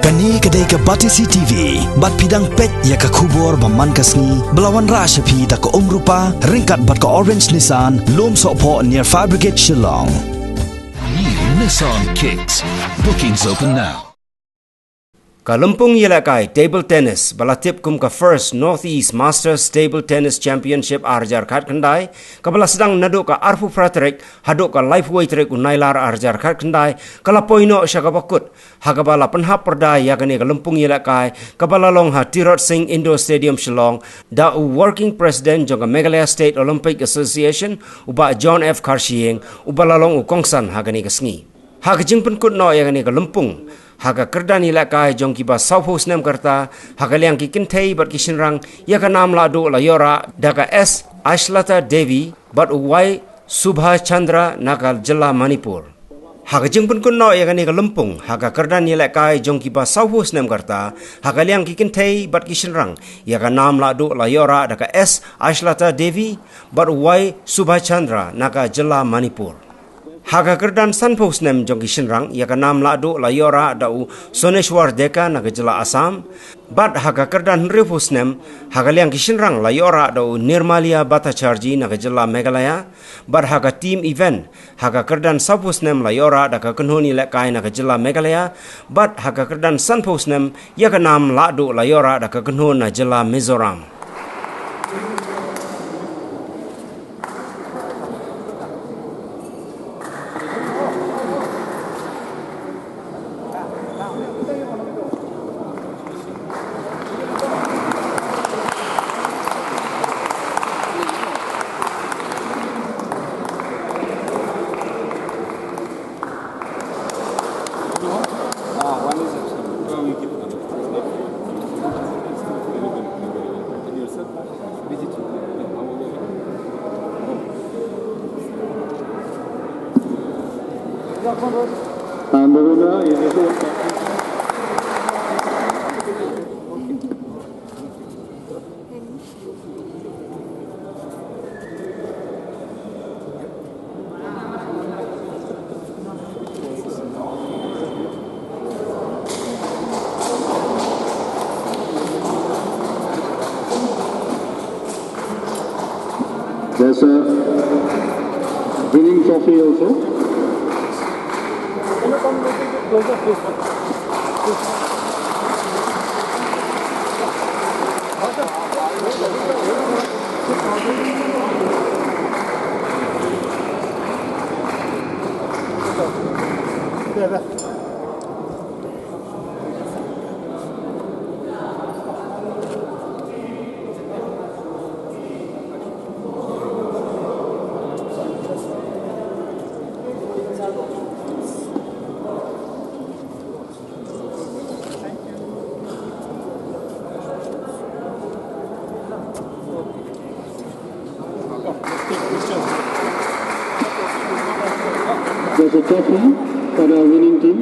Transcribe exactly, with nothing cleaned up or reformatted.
Kane ka dei ka Batesi T V, bad phi dang peit ïa ka khubor ba man ka sngi, ba la wanrah sha phi da ka Umrupa, ryngkat bad ka Orange Nissan, Lumsohphoh near Fire Brigade Shillong. New Nissan Kicks. Bookings open now. Ka lympung ïalehkai table tennis ba la tip kum ka First Northeast Masters Table Tennis Championship ar hajar khatkhyndai, kaba la sdang naduh ka arphew phra tarik haduh ka laiphew wei tarik u Nailar ar hajar khatkhyndai, ka la poi noh sha kaba kut, ha kaba la pynhap pyrda ïa kane ka lympung ïalehkai, kaba la long ha Tirot Sing Indoor Stadium Shillong, da u Working President jong ka Meghalaya State Olympic Association, u Bah John F Kharshiing, uba la long u kongsan ha kane ka sngi. Ha ka jingpynkut noh ïa kane ka lympung, ha ka kyrdan ïalehkai jong kiba sawphew snem ka rta, ha ka liang ki kynthei bad ki shynrang, ïa ka nam lahduh la ïoh rah da ka S Ashlata Devi bad u Y Subha Chandra na ka jylla Manipur. Ha ka jingpynkut noh ïa kane ka lympung, ha ka kyrdan ïalehkai jong kiba sawphew snem ka rta, ha ka liang ki kynthei bad ki shynrang, ïa ka nam lahduh la ïoh rah da ka S Ashlata Devi bad u Y Subha Chandra na ka jylla Manipur. Ha ka kyrdan sanphew snem jong ki shynrang, ïa ka nam lahduh la ïoh rah da u Soneshwar Deka na ka jylla Assam. Bad ha ka kyrdan hynriewphew snem, ha ka liang ki shynrang la ïoh rah da u Nirmalia Bhattacharjee na ka jylla Meghalaya. Bad ha ka team event, ha ka kyrdan sawphew snem la ïoh rah da ka kynhun ïalehkai na ka jylla Meghalaya. Bad ha ka kyrdan sanphew snem, ïa ka nam lahduh la ïoh rah da ka kynhun na jylla Mizoram. And the winner is There's a winning trophy also. There's a trophy for the winning team.